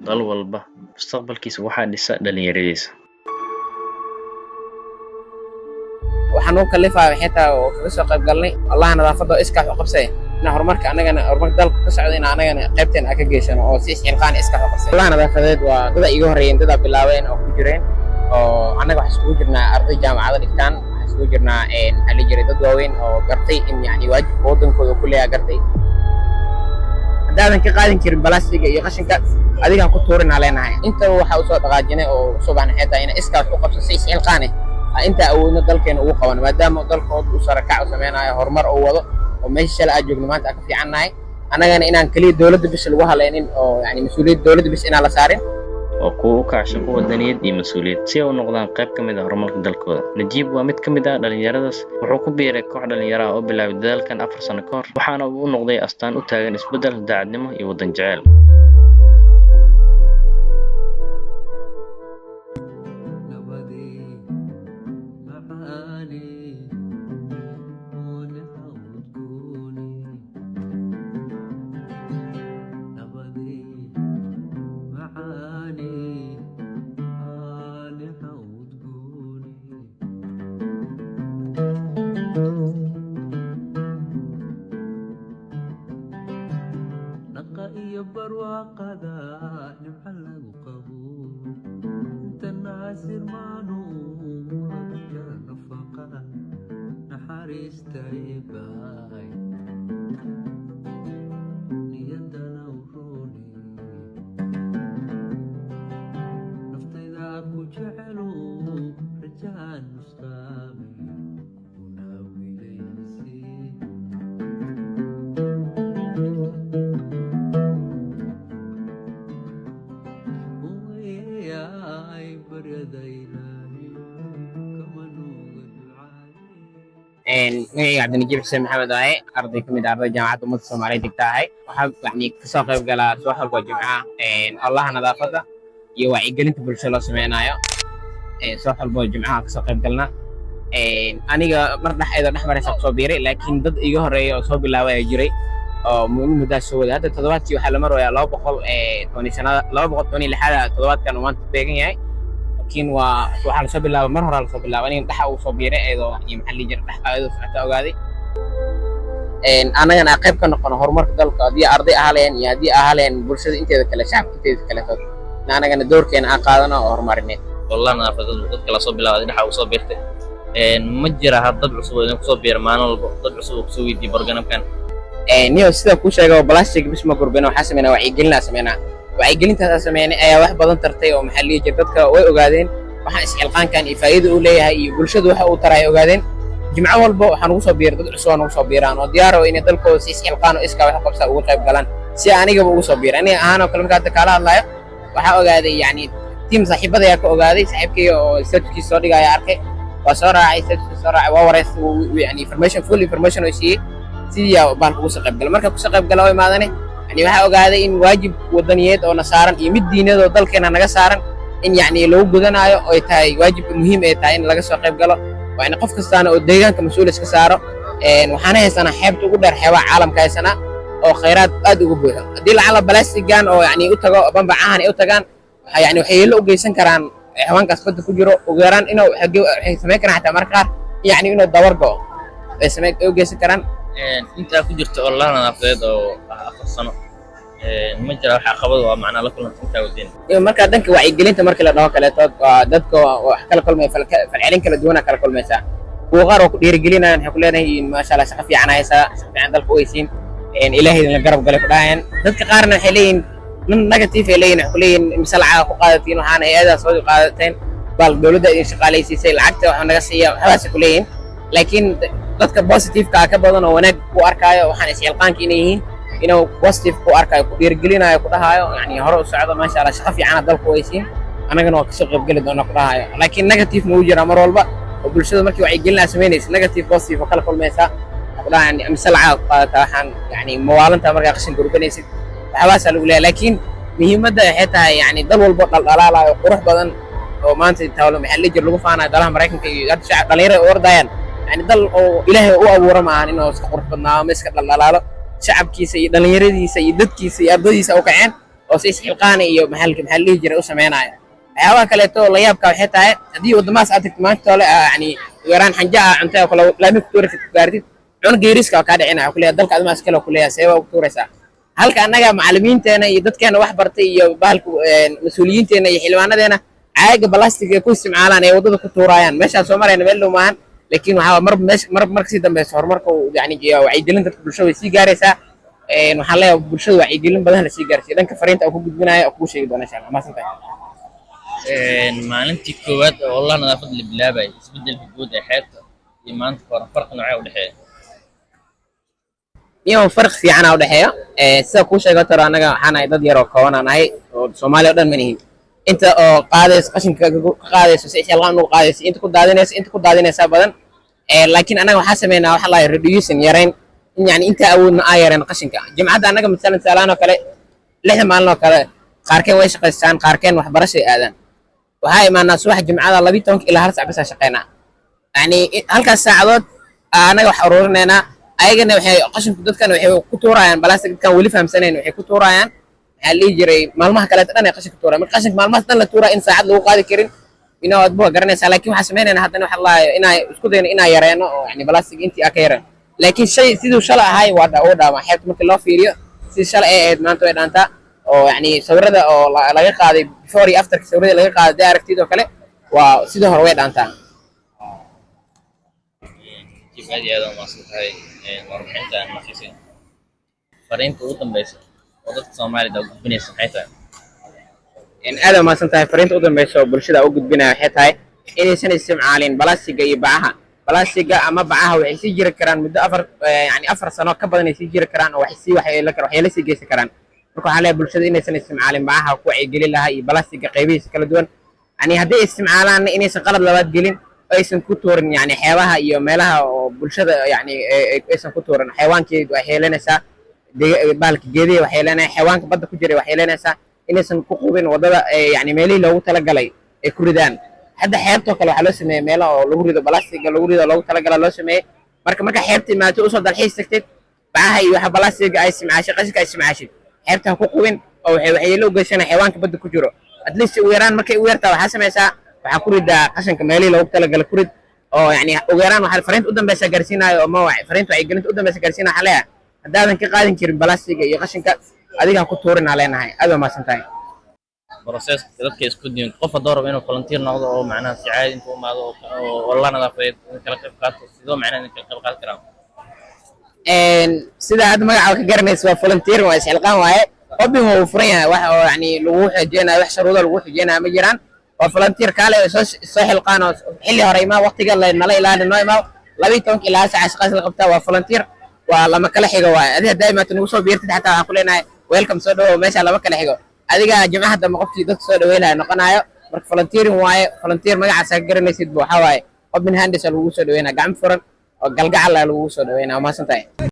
Dal walba mustaqbalkiisa waxaa dhisa dhalinyaradiisa. Waxaan u kalifaya waxay tahay oo kaga soo qayb galnay Allaha nadaafadda oo iskaax u qabsay inaan horumarka anagana, horumarka dalka ka socda, in anagana qaybteen aan ka geysano oo si isxilqaan iskaax u qabsay. Allaha nadaafadeed waa dada iga horreeyeen, dadaa bilaabeen oo ku jireen, oo annaga waxaan isugu jirnaa arday jaamacado dhigtaan, waxaan isugu jirnaa, maxaa la jiray, dad waaweyn oo gartay in yani waajibka waddankooda ku leeyahay gartay. Haddaadan ka qaadin karin balastiga iyo qashinka, adigaan ku tuurinaa leenahay. Intaba waxaa usoo dhaqaajinay oo usoo baxnay waxay tahay inaan iskaax u qabso si isxilqaan ah inta awoodno dalkeena ugu qaban, maadaama dalkooda uu sarakac u sameynayo, horumar uu wado, oo meesha shalay aad joogno maanta aan ka fiicannahay. Annagana inaan keliya dowladda bis lagu haleynin oo yani mas-uuliyadda dowladda bis inaan la saarin. Waa kuwo u kaca shaqo wadaniyad iyo mas-uuliyad si ay u noqdaan qayb ka mid ah horumarka dalkooda. Najiib waa mid ka mid ah dhalinyaradaas. Wuxuu ku biiray koox dhalinyaro ah oo bilaabay dadaalkan 4 sano ka hor, waxaana uu u noqday astaan u taagan isbeddel, daacadnimo iyo waddan jeceyl. Dhaqa iyo barwaaqada nimco lagu qabo inta naasir maanu muladka nafaqa naxariista eebaay niyadana u rooni naftayda ku jecelo rajaan nusqaamay kuna wiilaysay. Ay baryada Ilaahay kama nuuga ducaaye. Magacayga Cabdinajiib Xuseen Maxamed waaye, arday ka mid ah arday Jaamacadda Ummadda Soomaaliyeed dhigta ahay. Waxaa yani kasoo qayb galaa subax walba oo Jimcaha Allaha nadaafadda iyo wacyigelinta bulshada loo sameynaayo. Subax walba oo Jimcaha kasoo qayb galna. Aniga mar dhex ayadoo dhex maraysa kusoo biiray, laakiin dad iga horreeya oo soo bilaabay ayaa jiray oo muddaas soo waday. Hadda toddobaadkii waxaa la marayaa 210 sanada, 216aad toddobaadkan uu maanta beegan yahay, laakiin waa waxaa lasoo bilaabay mar horaa lasoo bilaabay. Aniga dhexa uu soo biiray iyadoo yani maxaa la dhihi jiray dhex ayadoo socota ogaaday. Annagana aan qayb ka noqono horumarka dalka, haddii arday ahaa iyo haddii ahaa bulshada inteeda kale, shacabka inteeda kaleetood, in annagana doorkeena aan qaadano oo horumarineed. Wallah, nadaafadadu dadka lasoo bilaabay dhexa uu soo biirtay. Ma jira had dad cusub oo idin kusoo biira maalin walba, dad cusub oo kusoo weydiiya barnaamijkan? Niyo, sida kuu sheegay, plastic bis ma gurbino. Waxaa sameynaa wacyigelinaa sameynaa. Wacyigelintaas sameynay ayaa wax badan tartay oo maxaa la dhihi jiray dadka way ogaadeen waxaan isxilqaankan iyo faa'iida uu leeyahay iyo bulshada waxa uu taray ay ogaadeen. Jimco walba waxaa nugu soo biiray dad cusub oo nugu soo biiraan oo diyaar oo inay dalkooda si isxilqaan oo iskaa wax u qabsaa uga qayb galaan, si anigaba ugu soo biiray. Aniga ahaan oo kale, marka hadda kaala hadlayo, waxaa ogaaday yani tiim saaxiibada ayaa ka ogaaday. Saaxiibkayga oo statuskiisa soo dhigaya arkay, waa soo raacay, statuskiisa soo raacay, waa wareystay, yani information, full information oo siiyey, sidii yaa baalka ugu soo qayb galay. Marka kusoo qayb gala oo imaadane, yani waxaa ogaaday in waajib wadaniyeed oo na saaran iyo mid diineed oo dalkeena naga saaran in yani lagu gudanaayo oo ay tahay waajib muhiim ay tahay in laga soo qayb galo, waa in qof kastaana oo deegaanka mas-uul iska saaro. Waxaana haysanaa xeebta ugu dheer xeebaha caalamka haysanaa oo khayraad aad ugu buuxo. Haddii lacala balastigan oo yani u tago bambacahan ay u tagaan, waxa yani waxyeello u geysan karaan xayawaankaas badda ku jiro. Ugu yaraan inuu waxay samayn karaan xataa mararka qaar yani inuu dabar go'o ay samayn ay u geysan karaan. Intaa ku jirta ololaha nadaafadeed oo ah 4 sano, ma jira wax caqabad oo macnaa la kulanta intaa wadeen? Iyo marka dhanka wacyigelinta markii la dhaho kaleeto, waa dadka wax kala kulmaya, falcelin kala duwana kala kulmaysaa. Kuwa qaar oo ku dhiirigelinayaan, waxay ku leedahay, "Maasha Allah, shaqo fiican haysaa, shaqo fiican dalka u haysiin, Ilaahay idinla garab galay," ku dhahayaan. Dadka qaarna waxay leeyihiin nin negative ay leeyihin, waxay ku leeyihin, "Mise lacaga ku qaadatiin? Waxaana hay-adaha soo qaadateen, baal dowladda idin shaqaalaysiisay, lacagta waxa naga siiya," waxbaasay ku leeyihin. Laakiin dadka positive-ka ah ka badan oo wanaag ku arkaayo waxaan isxilqaanka inay yihiin, inuu positive ku arkaayo, ku dhiirigelinayo, ku dhahaayo yani, "Hore u socdo, maasha Allah, shaqo fiicana dalka u haysiin, annagana waa kasoo qaybgeli doonaa," ku dhahaayo. Laakiin negative ma u jiraa mar walba oo bulshada markii wacyigelin aad samaynaysa, negative, positive oo kala kulmaysaa. Waxaa ku dhahayan, "Mise lacaga ku qaadataa? Waxaan yani mawaalantaa markaa qashin gurbanaysid?" Waxbaasaa lagu leeyahay. Laakiin muhiimadda waxay tahay yani dal walbo dhaldhalaalayo, qurux badan oo maanta taalo, maxaa la jir, lagu faanayo dalaha Maraykanka iyo hadda shacab dhalinyaro u ordayaan, yani dal oo Ilaahay u abuura ma ahan inuu iska qurux badnaado ama iska dhaldhalaalo. Shacabkiisa iyo dhalinyaradiisa iyo dadkiisa iyo ardadiisa u kaceen. Oo si isxilqaana iyo maxaa la dhihi jiray u sameynaya. Waxyaabaha kaleeto oo la yaabka waxay tahay, haddii waddamahaas aad tagto maanta ole, yani ugu yaraan xanja ah cunta oo kale laami ku tuuri ku gaartid, cunuga yariiska waa kaa dhicinaya, kuleeyahay dalka admaa iskale, kuleeyahay see waa ku tuuraysaa. Halka annaga macallimiinteena iyo dadkeena wax bartay iyo bahalka mas-uuliyiinteena iyo xildhibaanadeena caaga balastiga ku isticmaalaan ee waddada ku tuuraayaan. Meeshaan soo marayna meel dhow maahan, laakiin waxaa mar meesha mar mar kasii dambeysa horumarka uu yani wacyigelin dadka bulshada way sii gaaraysaa. Waxaan leeyahay bulshada wacyigelin badan la sii gaarsiiyo. Dhanka fariinta aan ku gudbinayo oo kugu sheegi doona, insha Allah. Mahadsantahay. Maalintii koowaad oo ololaha nadaafadda la bilaabayay, isbeddelka guud ee xeebta iyo maanta ka hor, farqi noocee u dhexeeya? Iyo farq fiican aa udhexeeya. Sida kuu sheego taro, annaga waxaan nahay dad yar oo kooban aan nahay oo Soomaaliya oo dhan ma nihin. Inta oo qaadayso qashinka ka qaadayso si isxilqaan ugu qaadayso, inta ku daadinayso, inta ku daadinaysaa badan. Laakiin annaga waxaa sameynaa waxa la reducing, yarayn, in yani inta awoodna aa yareen qashinka. Jimcadda annaga masalan tusaalahaan oo kale, 6da maalin oo kale, qaarkeen way shaqaystaan, qaarkeen waxbarashay aadaan. Waxaa imaanaa subax jimcada 12-ka ilaa 1 sac bas aa shaqeynaa. Yani halkaas saacadood annaga wax ururinaynaa, ayagana waxay qashinku dadkan waxay ku tuurayaan balastic. Dadkan weli fahamsanayn waxay ku tuurayaan, maxaa la dhihi jiray, maalmaha kaleeto dhan ay qashinka tuurayaan. Marka qashinka maalmahaas dhan la tuuraa in saacad lagu qaadi karin ina aad bua garanaysaa. Laakiin waxaa sameynaynaa haddana waxa la inaa isku dayno inaa yareeno oo yani balastic intii aa ka yareen. Laakiin shay siduu shalay ahay waa uu dhaamaa. Xeebta markii loo fiiriyo sidii shalay ay ahayd, maanta way dhaantaa. Oo yani sawirada oo laga qaaday before iyo afterka, sawirada laga qaaday hadii aragtid oo kale, waa sidii hore way dhaantaa. Jiif, aad iyo aad umahadsan tahay warbixinta aan nasiisay. Fariinta ugu dambeysa oo dadka Soomaalida u gudbinaysa maxay tahay? Aad umahadsan tahay. Fariinta u dambeysa oo bulshada u gudbinaya waxay tahay inaysan isticmaalin balastiga iyo bacaha. Balastiga ama bacaha waxay sii jiri karaan muddo 4, yani 4 sano ka badan ay sii jiri karaan oo waxay sii waxyeelo kar waxyeelo sii geysan karaan. Marka waxaan leeyahay bulshada inaysan isticmaalin bacaha, ku wacyigelin lahaa, iyo balastiga qaybihiisa kala duwan. Yani hadday isticmaalaanna inaysan qalad labaad gelin oo aysan ku tuurin yani xeebaha iyo meelaha oo bulshada, yani aysan ku tuurin. Xayawaankii waxyeelanaysaa, bahalka geedihi waxyeelanaya, xayawaanka badda ku jiray waxyeelanaysaa. Inaysan ku qubin waddada, yani meelihii loogu talagalay ay ku ridaan. Hadda xeebtoo kale waxaa loo sameeyey meelo oo lagu rido balastiga, lagu rido loogu talagala loo sameeyey. Marka marka xeebta imaato, usoo dalxiis tagtid, bacaha iyo waxa balastiga ay isticmaashay, qashinka ay isticmaashid, xeebta ha ku qubin oo waxay waxyeelo u geysanaya xayawaanka badda ku jiro. At least ugu yaraan markay ugu yartaa waxaa samaysaa, waxaa ku ridaa qashinka meelihii loogu talagalay ku rid. Oo yani ugu yaraan waxaa fariinta u dambeysa gaarsiinayo ama fariinta wacyigelinta u dambeysa gaarsiinayo, waxaa leeyahay haddaadan ka qaadin karin balastiga iyo qashinka, adiga ha ku tuurin aa leenahay. Aad waa mahadsan tahay. Processka dadka isku diin, qof hadduu rabo inuu volunteer noqdo oo macnaha si caadi intuu imaado oo ololaha nadaafadeed in kala qayb qaato, sidoo macnaha in kala qayb qaadan karaa? Sida hadda magaca ka garanaysa, waa volunteer, waa isxilqaan waaye. Open waa uu furan yahay, wax oo yani lagu xijeynayo, wax sharuudo lagu xijeynayo ma jiraan. Waa volunteer, kaale soo soo xilqaan oo xilli hore imaa, waqtiga nala ilaali noo imaa. 12-ka ilaa 1 saac shaqaas la qabtaa. Waa volunteer, waa lama kala xigo waaye. Adiga haddaa imaato nagu soo biirtid, xataa waxaan ku leenahay welcome, soo dhawow. Meesha lama kala xigo. Adiga jimcaha dambe qofkii dadka soo dhaweynaya noqonayo. Marka volunteering waaye, volunteer magacaas ka garanaysid ba waxaa waaye open hands lagugu soo dhaweynaya, gacmo furan oo galgacal ah lagugu soo dhaweynaya. Waa mahadsan tahay.